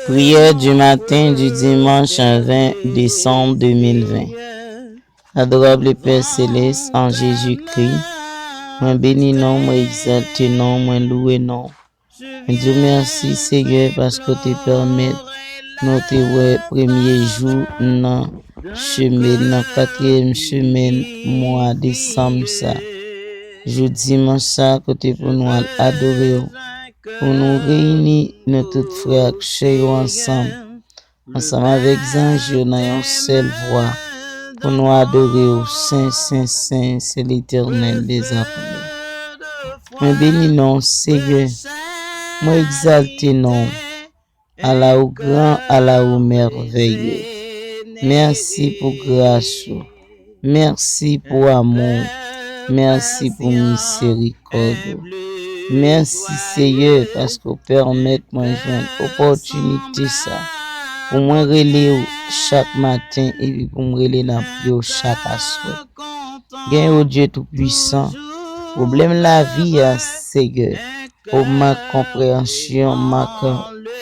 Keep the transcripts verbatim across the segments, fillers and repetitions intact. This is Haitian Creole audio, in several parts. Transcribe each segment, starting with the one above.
Prière du matin du dimanche vingt décembre deux mille vingt. Adorable Père Céleste, en Jésus-Christ, mwen beni non, mwen egzalte non, mwen louwe non. Mwen di w mèsi, Seyè, paske w te pèmèt nou te wè premye jou nan semèn, nan katriyèm semèn mwa desanm sa. Jou dimanch sa, kote pou nou al adore w, pou nou reyini nou tout frè ak sè yo ansanm, ansanm avèk zanj yo nan yon sèl vwa, pou nou adore w, Sen, Sen, Sen, se Letènèl dèzame. Mwen beni non w, Seyè. Mwen egzalte non w. Ala ou gran, ala ou mèvèye. Mèsi pou gras ou. Mèsi pou amou w. Mèsi pou miserikòd ou. Mèsi, Seyè, paske w pèmèt mwen jwenn opòtinite sa pou mwen rele w chak maten epi pou m rele nan pye w chak aswè. Gen o Dye Toupwisan, pwoblèm lavi a, Seyè, o mank konpreyansyon, mank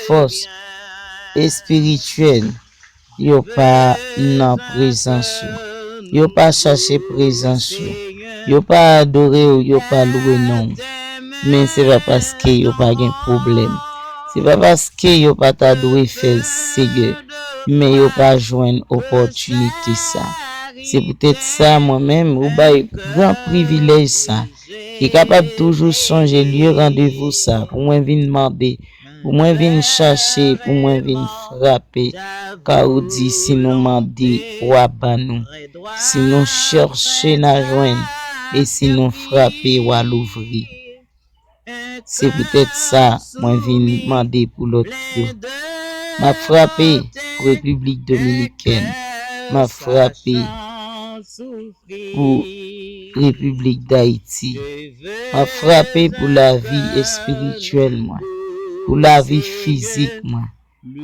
fòs espirityèl, yo pa nan prezans ou. Yo pa chache prezans ou. Yo pa adore w, yo pa louwe non w. Men se pa paske yo pa gen pwoblèm. Se pa paske yo pa ta dwe fè l, Seyè, men yo pa jwenn opòtinite sa. Se poutèt sa, mwen menm, ou bay gran privilèj sa, ki kapab toujou sonje lye randevou sa, pou mwen vin mande, pou mwen vin chache, pou mwen vin frape. Ka ou di, si nou mande, w a ban nou. Si nou chèche, n a jwenn. E si nou frape, w a louvri. Se poutèt sa, mwen vin mande pou lòt yo. M ap frape pou Repiblik Dominikèn. M ap frape pou Repiblik Dayiti. M ap frape pou lavi espirityèl mwen, pou lavi fizik mwen,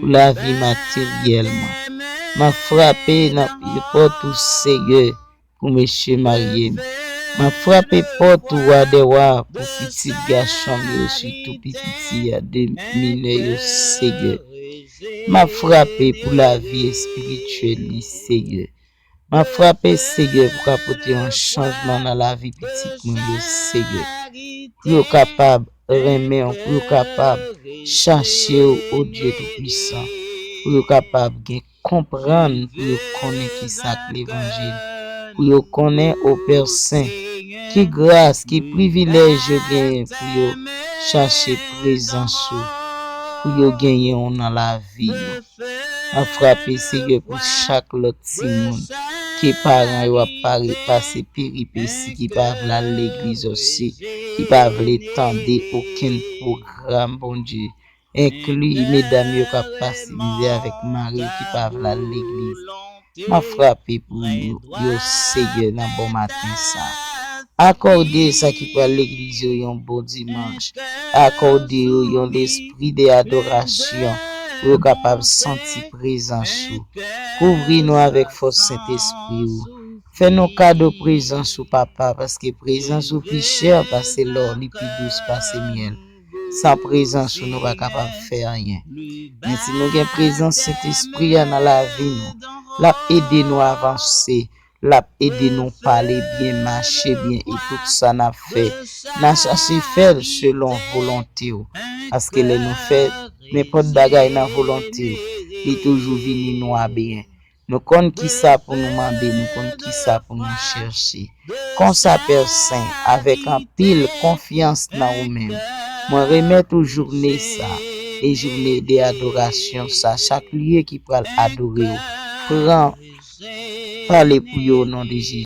pou lavi materyèl mwen. M ap frape nan pye pòt ou, Seyè, pou mesye marye m. M ap frape pòt ou, Wa dè wa, pou pitit gason m yo, sitou pitit fi a, de minè yo, Seyè. M ap frape pou lavi espirityèl li, Seyè. M ap frape, Seyè, pou ka pote yon chanjman nan lavi pitit mwen yo, Seyè. Pou yo kapab renmen w, pou yo kapab chache w, o Dye Toupwisan. Pou yo kapab gen konprann, pou yo konnen ki sa k levanjil. Pou yo konnen, o Pè Sen, ki gras, ki privilèj yo genyen pou yo chache prezans ou, pou yo genyen w nan lavi yo. M ap frape, Seyè, pou chak lòt timoun ke paran yo ap pare, pase peripesi, ki pa vle al legliz osi, ki pa vle tande okenn pwogram, Bondye, enkli medam yo k ap pase mizè avèk mari yo ki pa vle al legliz. M ap frape pou yo, yo, Seyè, nan bon maten sa. Akòde sa ki pral legliz yo yon bon dimanch. Akòde yo yon lespri de adorasyon pou yo kapab santi prezans ou. Kouvri nou avèk fòs Sentespri ou. Fè nou kado prezans ou, Papa, paske prezans ou pi chè pase lò, li pi dous pase myèl. San prezans ou, nou pa kapab fè anyen. Men si nou gen prezans Sentespri a nan lavi nou, l ap ede nou avanse, l ap ede nou pale byen, mache byen, e tout sa n ap fè, n a chache fè l selon volonte w. Paske lè nou fè nenpòt bagay nan volonte w, li toujou vini nou a byen. Nou konn kisa pou nou mande, nou konn kisa pou nou chèche. Konsa, Pè Sen, avèk anpil konfyans nan ou menm, mwen remèt ou jounen sa, e jounen de adorasyon sa, chak lye ki pral adore w, pran, pale pou yo, o non de Jezi.